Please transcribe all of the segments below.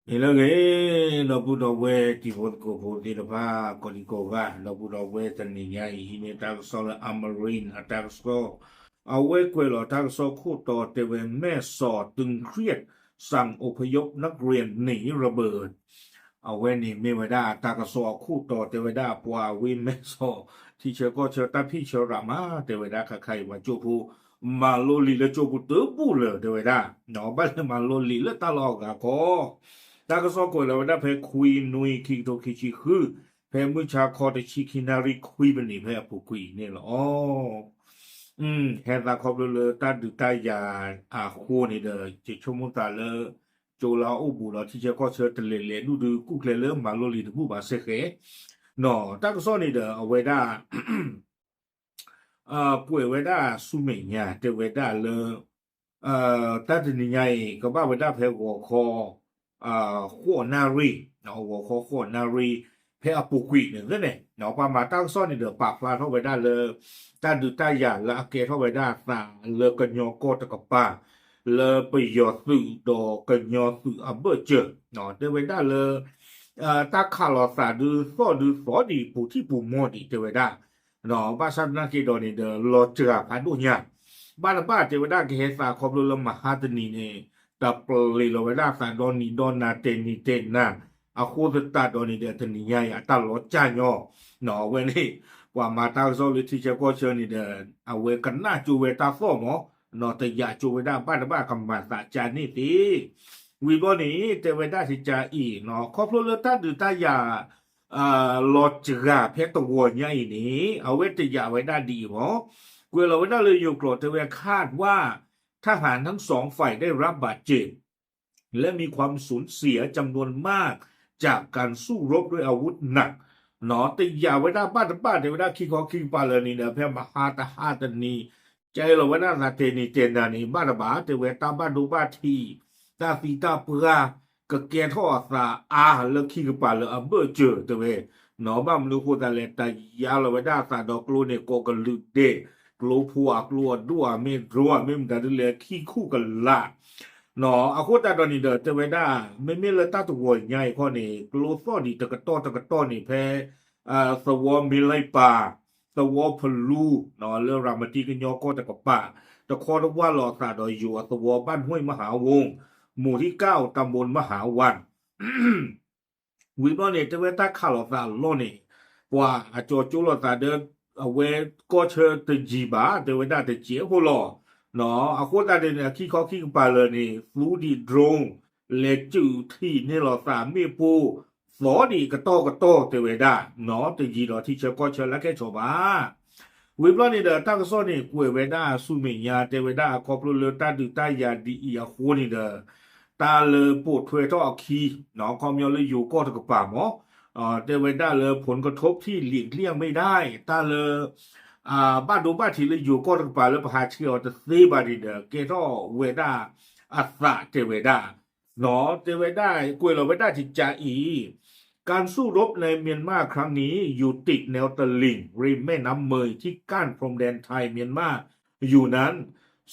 အံၤလၢအဂ့ၤ, ဒီပုၢ်ဒီဝဲၢ်တံၤဖိသကိးဖိသ့ၣ်တဖၣ် ကိးဒံကိးဂၤ, ဒီပုၢ်ဒီဝဲၢ် တနံၤညါအံၤ ဟံးန့ၢ်တၢ်ကစီၣ်လၢ Amarin အတၢ်ကစီၣ်, အဝဲကွဲးလီၤတၢ်ကစီၣ်ခိၣ်တီတဲဝဲ แม่สอดตึงเครียด สั่งอพยพนักเรียนหนีระเบิด အဝဲန့ၣ်မ့ၢ်ဝဲဒၣ်တၢ်ကစီၣ်အခိၣ်တီတဲဝဲဒၣ် ပှၤဝ့ၢ်မဲၢ်ဆီး ထံဆၢကီၢ်ဆၢတၢ်ဖံးဆၢရးမး တဲဝဲဒၣ်ခါခါအံၤ ပှၤကၠိဖိ မၤလိလံာ်လၢကၠိပူၤတဘူၣ်လၢၤ တဲဝဲဒၣ်, ဘၣ်လဲၤမၤလိလံာ်လၢတၢ်လီၢ်အဂၤခီ, တၢ်ကစီၣ်ကွဲးလီၤဝဲဒၣ်ဖဲခွံနွံ ခံကထိခံဆံဃု, ဖဲမုၢ်ဆါခီတဆံခံနၣ်ရံၣ်ခွံမံးနံး ဖဲအပူၤကွံာ်န့ၣ်လီၤ. ဟဲသးခီဖျိလၢတၢ်ဒုးတၢ်ယၤအဃိန့ၣ်ဒီး ယဆိကမိၣ်သးလၢ ကၠိလၢအအိၣ်ဘူးဒီးထံဆၢကီၢ်ဆၢတလဲၤလဲၤဒူၣ်ဒုး ကူၣ်ကျဲလၢမၤလိလံာ်တဘူၣ်ဘၣ်စ့ၢ်ကီး, တၢ်ကစီၣ်န့ၣ်ဒီး အဝဲဒၣ် ကွဲးဝဲဒၣ်ဆူမဲာ်ညါ တဲဝဲဒၣ်လၢ တၢ်တနံၤညါအံၤ ကဘၣ်ဝဲဒၣ်ဖဲဂီၤခီ ဃိးနၣ်ရံၣ်, ဂီၤခီဃိးနၣ်ရံၣ် ဖဲအပူၤကွံာ်န့ၣ်န့ၣ် ပှၤမၤတၢ်ကစီၣ်န့ၣ်ဒီး ပာ်ဖျါထီၣ်ဝဲဒၣ်လၢ တၢ်ဒုးတၢ်ယၤလၢအကဲထီၣ်ဝဲဒၣ်အသးလၢကညီကီၢ်တကပၤ လၢပယီၤသုးဒီးကညီသုးအဘၢၣ်စၢၤ, တဲဝဲဒၣ်လၢ တၢ်ခးလီၤသးဒုးသီၣ်ဒုးသီဒံးပူၤထံၣ်ပူၤမီၢ်ဒံး တဲဝဲဒၣ်, ဘၣ်ဆၣ်သနာ်က့ဒီးန့ၣ်ဒီး လီၤစှၤဖးဒိၣ်ညါ, ဘၣ်တဘၣ်တဲဝဲဒၣ်ကဟဲသးခီဖျိလၢမဟါတနံၤန့ၣ် တပျ့ၤလီၤဝဲဒၣ်သးဒီနံၤဒီနၤတဲနံၤတဲနၤ, အဃိသတးဒီးန့ၣ်ဒီး တနံၤညါအံၤအတၢ်လီၤစှၤညီ, အဝဲန့ၣ် ပှၤမၤတၢ်ကစီၣ်လၢထံဆၢကီၢ်ဆၢန့ၣ်ဒီး အဝဲကနၣ်ကၠိဝဲတၢ်သီၣ်မီၢ်, တယာ်ကၠိဝဲဒၣ်ဘၣ်တဘၣ်ကမၤသးကၠါန့ၣ်သ့, ဝံၤဘျီန့ၣ် တဲဝဲဒၣ်ကၠါအံၤ ခီဖျိလၢတၢ်ဒုးတၢ်ယၤ လီၤစှၤဖဲတဂီၤညါအံၤန့ၣ် အဝဲတယာ်ဝဲဒၣ်ဒ်အံၤမီၢ်, ကွဲးလီၤဝဲဒၣ်လၢယိၤကျိာ်တဲဝဲ คาดว่าทหารทั้งสองฝ่ายได้รับบาดเจ็บ และมีความสูญเสียจำนวนมากจากการสู้รบด้วยอาวุธหนัก တယာ်ဝဲဒၣ်ဘၣ်တဘၣ်တဲဝဲဒၣ်ခံခီခံကပၤလၢာ်န့ၣ်ဒီး ဖဲမဟါတဟါတနံၤ ကဲလီၤဝဲဒၣ်သးတဲနံၤတဲနၤန့ၣ် ဘၣ်တဘၣ်တဲဝဲတၢ်ဘၣ်ဒိဘၣ်ထံး တၢ်သံတၢ်ပှၢ် ကကဲထီၣ်အသးအါလၢခံကပၤလၢအဘၢၣ်စၢၤတဲဝဲ, ဘၣ်မနုၤအဃိသတးလဲၣ် တယာ်လီၤဝဲဒၣ်အသးဒီးကျိန့ၣ် ကိးကလုာ်ဒဲး, ကျိဖိအကျိအဒိၣ်အမ့ၢ် drone အမ့ၢ်မတၤဒ်လဲၣ် ခံခူၣ်ကလာ် အဃိသတးဒီးန့ၣ်ဒီး တဲဝဲဒၣ် မ့မ့ၢ်လၢတၢ်တဂီၤညါအံၤခီန့ၣ် ကျိသီၣ်ဒံးတကတီၢ်တကတီၢ်န့ၣ် ဖဲ သဝီမ့လံပၢ်, သဝီဖလူ, လၢရၤမတံကညီကီၢ်တကပၤ, တခီတဝၢ်လီၤအသးဒီးယိၤအသဝီဘၣ်နွံမဟါဝိ, မူၤထံကၣ်အိၣ်တၢ်ဘိနမဟါဝၣ် ဝံၤဘျီန့ၣ် တဲဝဲတၢ်ခးလီၤသးအလီၢ်န့ၣ် ပှၤအကၠီၤကၠိလိာ်သးဒီး အဝဲကီၢ်ဆၢတယံၤဘၣ် တဲဝဲဒၣ်တစဲးဖိလီၤ. အဃိသတးန့ၣ် အခံခီခံကပၤလၢာ်န့ၣ် သူဒံး drone လဲၤစုးထံၣ်န့ၢ်လီၤသးမ့ၣ်ပိၢ် သီဒံးကတီၢ်ကတီၢ်တဲဝဲဒၣ် တယံၤဒီးထံဆၢကီၢ်ဆၢလၢခဲဆီဘၣ် ဝံၤဘျီန့ၣ်ဒီး တၢ်ကစီၣ်န့ၣ် ကွဲးဝဲဒၣ်ဆူမဲာ်ညါ တဲဝဲဒၣ်ခီဖျိလၢတၢ်ဒုးတၢ်ယၤဒ်အံၤအဃိန့ၣ်ဒီး တၢ်လၢပိာ်ထွဲထီၣ်အခံ ခီပညီလၢယိၤကီၢ်တကပၤမီၢ် တဲဝဲဒၣ်လၢ ผลกระทบที่หลีกเลี่ยงไม่ได้ တၢ်လၢ ဘၣ်ဒိဘၣ်ထံးလၢယိၤကီၢ်တကပၤလၢပဟးဆှဲးအီၤတသ့ဘၣ်န့ၣ်ဒီး ကဲထီၣ်ဝဲဒၣ်အသးတဲဝဲဒၣ် တဲဝဲဒၣ် ကွဲးလီၤဝဲဒၣ်ကၠါအံၤ การสู้รบในเมียนมาครั้งนี้อยู่ติดแนวตลิ่งริมแม่น้ำเมยที่กั้นพรมแดนไทยเมียนมาอยู่นั้น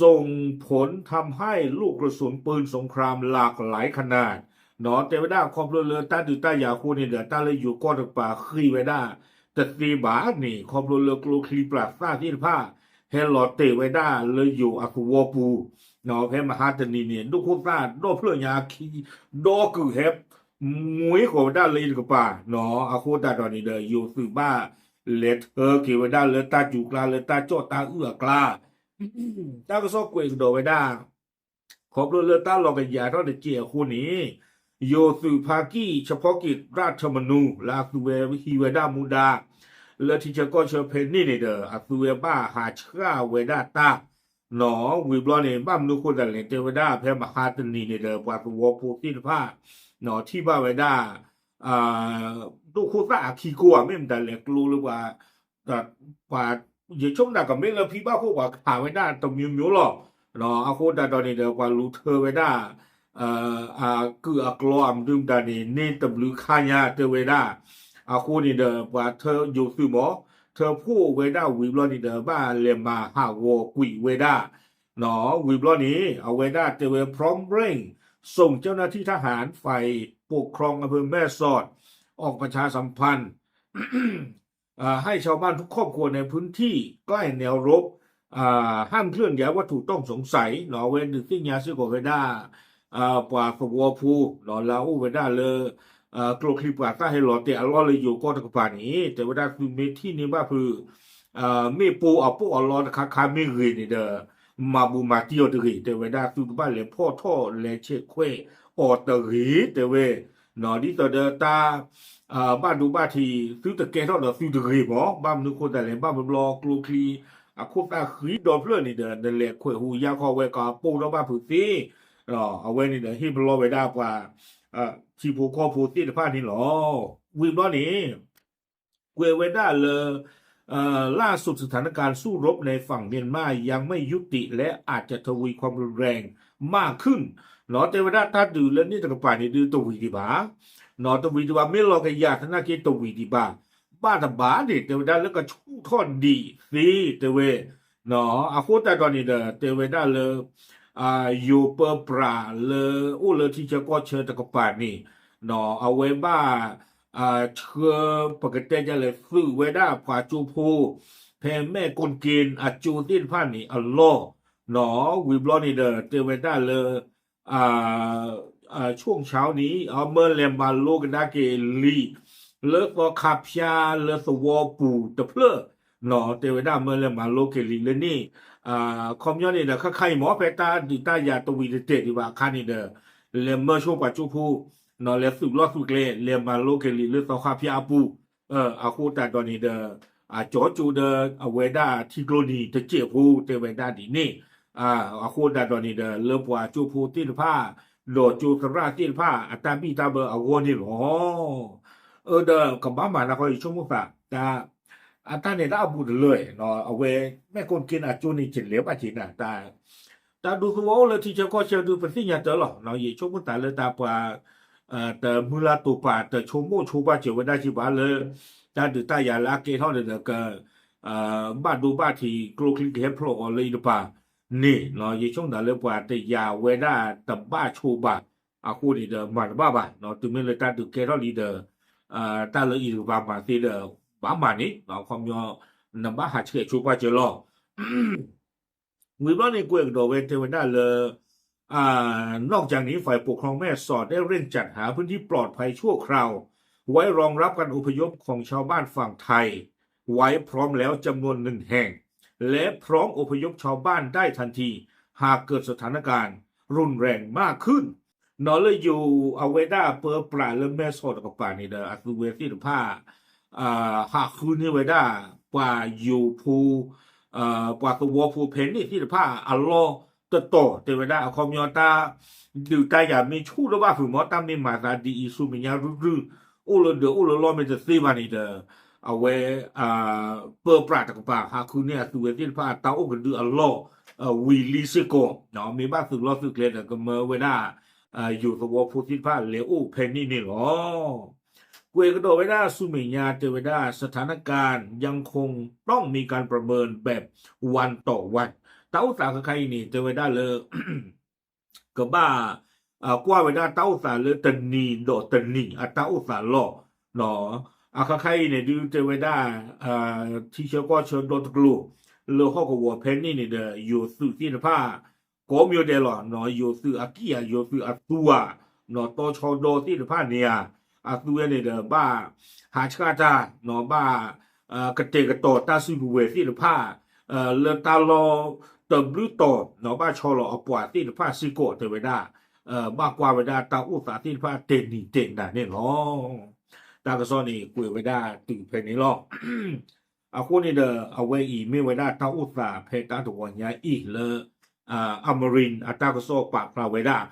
ส่งผลทำให้ลูกกระสุนปืนสงครามหลากหลายขนาด တဲဝဲဒၣ်ခီဖျိလၢတၢ်ဒုးတၢ်ယၤအဃိန့ၣ်ဒီး တၢ်လၢယိၤကီၢ်တကပၤဃ့ၢ်ဝဲဒၣ် တသ့ဘၣ်န့ၣ် ခီဖျိလၢကျိချံပျၢ်သၣ်သ့ၣ်တဖၣ် ဟဲလီၤတဲာ်ဝဲဒၣ်လၢယိၤအသဝီပူၤ ဖဲမဟါတနံၤန့ၣ် ဒိၣ်ခိၣ်သၣ်ဒီဖျၢၣ်ညါခံ ဒီကုာ်ဟဲ မွ့ဃီၤဝဲဒၣ်လၢယတကပၤ အဃိသတးဒီးန့ၣ်ဒီး ယိၤသုးဘၣ်လဲၤထၢက့ၤဝဲဒၣ်လၢတၢ်စူၤကျါလၢတၢ်ကၠီၣ်တၢ်အုၣ်အကျါ တၢ်ကစီၣ်ကွဲးကဒီးဝဲဒၣ် ခီဖျိလၢတၢ်လီၤကယၤထီၣ်တစဲးအဃိန့ၣ် ယိၤသုးဖါကံၢ် เฉพาะกิจราชธรรมนูญ လၢအသုးဝဲဟံးဝဲဒၣ်မူဒါ လၢထံဆၢကီၢ်ဆၢဖဲန့ၣ်န့ၣ်ဒီး အသုးဝဲဘၣ်ဟးဆှၣ်ဝဲဒၣ်တၢ် ဝံၤဘျီန့ၣ် ဘၣ်မနုၤဃိသတးလဲၣ် တဲဝဲဒၣ်ဖဲမဟါတနံၤန့ၣ်ဒီး ပှၤသဝီဖိသ့ၣ်တဖၣ် ထံၣ်ဘၣ်ဝဲဒၣ် ဒိၣ်ခိၣ်သၣ်အခံကိၢ်ဧါ မ့ၢ်မတၤလဲၣ် ကျိလၢပှၤ ပှၤ ယဆိကမိၣ်ကမ့ၢ်လၢဖံဘၣ်ခိၣ်ပှၤခးဝဲဒၣ်တမံၤမံၤလီၤ. အဃိသတးဒီးန့ၣ်ဒီး ပှၤလူၤထၢဝဲဒၣ် အကုၢ်အကျီအမနုၤမတၤန့ၣ် န့ၢ်တဘျုးခါညါတဲဝဲဒၣ်. အဃိန့ၣ်ဒီး ပှၤထၢယိၤသုးမး ထၢဖှိၣ်ဝဲဒၣ်ဝံၤဘျီန့ၣ်ဒီး ဘၣ်လဲၤမၤဟးဂီၤကွံာ်ဝဲဒၣ် ဝံၤဘျီန့ၣ် အဝဲဒၣ်တဲဝဲ พร้อมเร่ง ส่งเจ้าหน้าที่ทหารฝ่ายปกครองอำเภอแม่สอดออกประชาสัมพันธ์ ให้ชาวบ้านทุกครอบครัวในพื้นที่ใกล้แนวรบ ห้ามเคลื่อนย้ายวัตถุต้องสงสัย အဝဲဒုးသ့ၣ်ညါစ့ၢ်ကီးဝဲဒၣ် ပှၤသဝီဖိ လၢအအိၣ်ဝဲဒၣ်လၢ ကျိချံပှၤသၣ်ဟဲလီၤတဲာ်အလီၢ်လၢယိၤကီၢ်တကပၤန့ၣ် တဲဝဲဒၣ်သုမ့ၢ်ထံၣ်န့ၢ်ဘၣ်ဖုး မ့ၣ်ပိၢ်အပိၢ်အလီတခါခါမ့ၢ်ဂ့ၤန့ၣ်ဒီး မၤဘူးမၤတံၢ်အီၤတဂ့ၤ တဲဝဲဒၣ်သုတဘၣ်လဲၤဖီၣ်ထီၣ် လဲၤဆဲးခွဲးအီၤတဂ့ၤ တဲဝဲ ဒ်သိးဒီးတၢ် ဘၣ်ဒိဘၣ်ထံး သုတကဲထီၣ်ဒီးသုတဂ့ၤမး ဘၣ်မနုၤအဃိသတးလဲၣ် ဘၣ်မဘျီကျိချံ အခိၣ်သၣ်ဃံဒီဖျၢၣ်န့ၣ်ဒီး နလဲၤခွဲးဟူးယါခီဝဲကပိၢ်ထီၣ်ဘၣ်ဖုးသ့ အဝဲန့ၣ်ဒီးဟ့ၣ်ပလီၢ်ဝဲဒၣ်ပှၤ ထံဖိကီၢ်ဖိသ့ၣ်တဖၣ်န့ၣ်လီၤ. ဝံၤဘျီန့ၣ် ကွဲးဝဲဒၣ်လၢ ล่าสุดสถานการณ์สู้รบในฝั่งเมียนมายังไม่ยุติและอาจจะทวีความรุนแรงมากขึ้น တဲဝဲဒၣ်တၢ်ဒုးလၢန့ၣ်တကပၤန့ၣ်ဒုးတဝံၤဒံးဘၣ် တဝံၤဒံးဘၣ် မ့ၢ်လီၤကယၤသနာ်က့တဝံၤဒံးဘၣ် ဘၣ်တဘၣ်န့ၣ် တဲဝဲဒၣ်လၢကဆူၣ်ထီၣ်ဒံးသ့ တဲဝဲ အဃိသတးဒီးန့ၣ်ဒီး တဲဝဲဒၣ်လၢ ယိၤပၢပြးလၢအိၣ်လၢထံဆၢကီၢ်ဆၢတကပၤန့ၣ် အဝဲဘၣ် ဆှၢပကတဲဒ်လဲၣ် သုးဝဲဒၣ်ပှၤကၠိဖိ ဖဲမဲၢ်ကိၣ်က့အကၠိသ့ၣ်တဖၣ်န့ၣ်အလီၢ် ဝံၤဘျီန့ၣ်ဒီး တဲဝဲဒၣ်လၢ ช่วงเช้านี้ အမၢလဲၤမၤလိကဒါက့ၤလံာ် လၢသီခါဖၠါလၢသဝီပူၤတဖျၢၣ် တဲဝဲဒၣ်မၢလဲၤမၤလိက့ၤလံာ်လၢန့ၣ် ခီပညီန့ၣ်ဒီး ခါခါအံၤမ့ၢ်ဖဲတၢ်ဒုးတၢ်ယၤတဝံၤတတဲာ်ဒံးဘၣ်အခါန့ၣ်ဒီး လဲၤမၢဆိပှၤကၠိဖိ လဲၤသုးလီၢ်သုးကျဲ လဲၤမၤလိက့ၤလံာ်လၢသီခါဖၠါအပူၤ အဃိသတးဒီးန့ၣ်ဒီး အကၠီကၠိဒီးအဝဲဒၣ်ထံကျိနံၤတစဲးဖိ တဲဝဲဒၣ်ဒ်န့ၣ် အဃိသတးဒီးန့ၣ်ဒီး လၢပှၤကၠိဖိသ့ၣ်တဖၣ် ဒီးကၠိသရၣ်သ့ၣ်တဖၣ် အတၢ်ဘံၣ်တၢ်ဘၢအဂီၢ်န့ၣ်လီၤ. အၢဒီးကဘၣ်မၤနၢ်ခီယဆိကမိၣ်သး တၢ် အတၢ်န့ၣ်တၢ်အဘူးတလၢ အဝဲ မဲၢ်ကိၣ်က့အကၠိန့ၣ် ကလဲၤဘၣ်က့ၤနၤ တၢ်ဒူသဝီအိၣ်လၢထံဆၢကီၢ်ဆၢဒုး ပသ့ၣ်ညါတၢ်လီၤ. ယဆိကမိၣ်သးလၢတၢ်ပှၤ တမုၢ်လၢ်တိာ်ပာ် တဆိကမိၣ်ဆိဘၣ်စၢၤဝဲဒၣ်စံးဘၣ်လၢ တၢ်ဒုးတၢ်ယၤလၢအကဲထီၣ်န့ၣ်ဒီး က ဘၣ်ဒိဘၣ်ထံး ကျိချံကဟဲဖျိးအီၤလၢအံၤတပၤန့ၣ် ယဆိကမိၣ်သးလၢပှၤတယာ်ဝဲဒၣ်တဘၣ်ဆိဘၣ် အဃိန့ၣ်ဒီး မၤတဘၣ်ဘၣ် တုၤမ့ၢ်လၢတၢ်ဒုးကဲထီၣ်လံဒီး တၢ်လၢအံၤတကပၤမၤသ့ဒီး ဘၣ်မၤန့ၣ် ခီပညီ နဘၣ်ဟးဆှဲးဆိဘၣ်စၢၤလီၤ. ဝံၤဘျီန့ၣ် ကွဲးကဒီးဝဲတဲဝဲဒၣ်လၢ นอกจากนี้ฝ่ายปกครองแม่สอดได้เร่งจัดหาพื้นที่ปลอดภัยชั่วคราวไว้รองรับการอพยพของชาวบ้านฝั่งไทยไว้พร้อมแล้วจำนวนหนึ่งแห่ง และพร้อมอพยพชาวบ้านได้ทันทีหากเกิดสถานการณ์รุนแรงมากขึ้น နီၢ်လၢယိၤအဝဲဒၣ်ပၢပြးလၢမဲၢ်ဆီးတကပၤန့ၣ်ဒီး အသုဝဲသ့ၣ်တဖၣ် ဟးဃုန့ၢ်ဝဲဒၣ် ပှၤယိၤဖိ ပှၤသဝီဖိဖဲန့ၣ်သ့ၣ်တဖၣ်အလီၢ်တတီၤ တဲဝဲဒၣ်အခီပညီတၢ် ဒုးတၢ်ယၤမ့ၢ်ဆူၣ်လၢဘၣ်ဖုးမီၢ် တၢ်မ့ၢ်မၤသးဒ်အံၤဆူမဲာ်ညါရုၢ်ရုၢ် အိၣ်လၢဒၢးအိၣ်လၢလီၢ်မ့ၢ်တသ့ဘၣ်န့ၣ်ဒီး အဝဲ ပၢပြးတကပၤ ဟးဃုန့ၢ်အသုဝဲသ့ၣ်တဖၣ်တၢ်အိၣ်ကဒုအလီၢ် ဝံၤလံစ့ၢ်ကီး မ့ၢ်ဘၣ်သုးလီၢ်သုးကျဲဒီး ကမၢဝဲဒၣ် ယိၤသဝီဖိသ့ၣ်တဖၣ်လဲၤအိၣ်ဖဲန့ၣ်န့ၣ်လီၤ. ကွဲးကဒီးဝဲဒၣ်ဆူမဲာ်ညါတဲဝဲဒၣ် สถานการณ์ยังคงต้องมีการประเมินแบบวันต่อวัน တၢ်အိၣ်သးခဲခါအံၤန့ၣ် တဲဝဲဒၣ်လၢ ကဘၣ် ကွၢ်ဝဲဒၣ်တၢ်အိၣ်သးလၢတနံၤဒီးတနံၤအတၢ်အိၣ်သးလီၢ် အခါခါအံၤန့ၣ်ဒုးတဲဝဲဒၣ် ထံဆၢကီၢ်ဆၢဒီတကျိၤ လၢဟီၣ်ကဝီၤဖဲန့ၣ်န့ၣ်ဒီး ယိၤသုးသ့ၣ်တဖၣ် ကိးမံၤဒဲးလီၤ ယိၤသုးအကံၢ်ဧါ ယိၤသုးအသူဧါ တီဆီဒီသ့ၣ်တဖၣ်န့ၣ်ဧါ အသုဝဲန့ၣ်ဒီး ဘၣ်ဟးဆှၣ်တၢ် ဘၣ် ကတဲာ်ကတီၤတၢ်စုကဝဲၤသ့ၣ်တဖၣ် လၢတၢ်လီၢ်တဘျုးတီၤ ဘၣ်ဆီလီၤအပှၤသ့ၣ်တဖၣ်စ့ၢ်ကီးတဲဝဲဒၣ် ဘၣ်ကွၢ်ဝဲဒၣ်တၢ်အိၣ်သးသ့ၣ်တဖၣ်တဲနံၤတဲနၤန့ၣ်လီၤ. တၢ်ကစီၣ်န့ၣ်ကွဲးဝဲဒၣ်တုၤဖဲန့ၣ်လီၤ. အဃိန့ၣ်ဒီး အဝဲအံၤမ့ၢ်ဝဲဒၣ်တၢ်အိၣ်သးဖဲတၢ်တဝီညါအံၤလၢ Amarin အတၢ်ကစီၣ်ပာ်ဖျါဝဲဒၣ်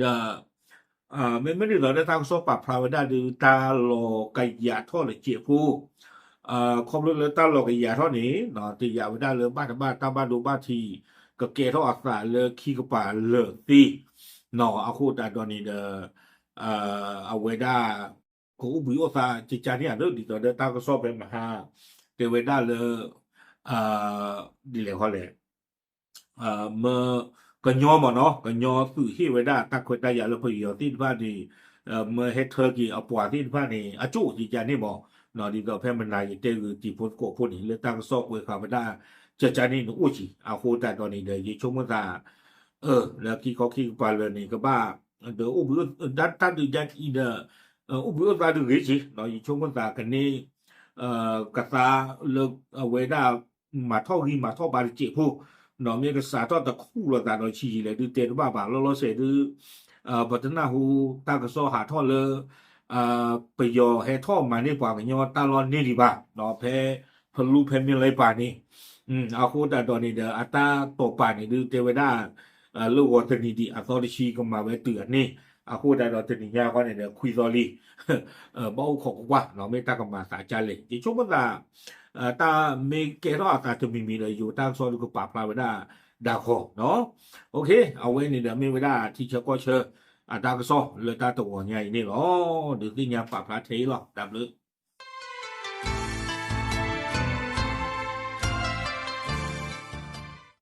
ဒီး မ့မ့ၢ်ဒ်သိးလၢတၢ်ကစီၣ်ပာ်ဖျါဝဲဒၣ်ဒုး တၢ်လီၤကယၤထီၣ်လၢစဲးဖိ ခီဖျိလၢတၢ်လီၤကယၤထီၣ်န့ၣ် တယာ်ဝဲဒၣ်လၢဘၣ်တဘၣ်တၢ်ဘၣ်ဒိဘၣ်ထံး ကကဲထီၣ်အသးလၢခံကပၤလၢာ်သ့ အဃိသတးဒီးန့ၣ်ဒီး အဝဲဒၣ် ကအိၣ်ဘှံးအိၣ်သါကကါန့ၣ်ဧါ ဒ်သိးဒီးတၢ်ကစီၣ်ဖဲမဟါ တဲဝဲဒၣ်လၢ ဒ်လဲၣ်ဃီလဲၣ် မၢ ကညီမ့ၢ်နီၤ ကညီသုးဟ့ၣ်ဝဲဒၣ်တၢ်ခွဲးတၢ်ယာ်လၢပယီၤသ့ၣ်တဖၣ်န့ၣ် မ့ၢ်ဟဲထၢက့ၤအပှၤသ့ၣ်တဖၣ်န့ၣ် အကၠိၣ်ကကန့ၣ်မ့ၢ်နီၤ ဒ်သိးဖဲမနၤယတဲဂုာ်တံၤဖိသကိးဖိန့ၣ် လၢတၢ်ကစီၣ်ကွဲးဃာ်ဝဲဒၣ် ကကန့ၣ်န့ၣ်အိၣ်ကံ အဃိသတးဒီးန့ၣ်ဒီး ယဆိကမိၣ်သး လၢခံခီခံကပၤလၢာ်န့ၣ် ကဘၣ် ဒီးအိၣ်ဘှံး တၢ်ဒုးကန့ၣ်ဒီး အိၣ်ဘှံးအိၣ်သါဒုးဂ့ၤက့ ယဆိကမိၣ်သးကန့ၢ် ကသါလၢအဝဲဒၣ် မၤထီၣ်ဂံၢ်မၤထီၣ်ဘါတစဲးဖိ မ့ၢ်ကစးထီၣ်တခူၣ်လိာ်သးဒီးဆံးယံာ်လဲၣ်ဒုးတဲတဘၣ်ဘၣ် လီၤလီၤဆဲးဒုး ပတနၢ်ဟူတၢ်ကစီၣ်ဟးထီၣ်လၢ ပယီၤဟဲထီၣ်မၤန့ၢ်ပှၤကညီတၢ်လီၢ်န့ၢ်ဒံးဘၣ် ဖဲဖလူဖဲမ့ၢ်လၢပၢ်န့ၣ် အဃိသတးဒီးန့ၣ်ဒီး အတၢ်တိာ်ပာ်န့ၣ်ဒုးတဲဝဲဒၣ် လၢဂီၤတနံၤဒံးအသီတဆံကမၤဝဲတုၤအန့ၣ် အဃိသတးဒီးတနံၤညါဃီန့ၣ်ဒီး ခွံသီလံ ဘၣ်အိၣ်ခိးကွၢ်ကွၢ် မ့ၢ်တၢ်ကမၤသးကလဲၣ် ယဆိကမိၣ်သး တၢ်မ့ၢ်ကဲထီၣ်အသးတမံၤမံၤဒီး ယိၤတၢ်ကစီၣ်ဒုးကပာ်ဖျါဝဲဒၣ်ဒၣ်ဃီ အဝဲန့ၣ်ဒီးမ့ၢ်ဝဲဒၣ်ထံဆၢကီၢ်ဆၢ အတၢ်ကစီၣ်လၢတၢ်တဂီၤညါအံၤန့ၣ်လီၤ. ဒုးသ့ၣ်ညါပာ်ဖျါထဲအံၤလီၤ. တၢ်ဘျုး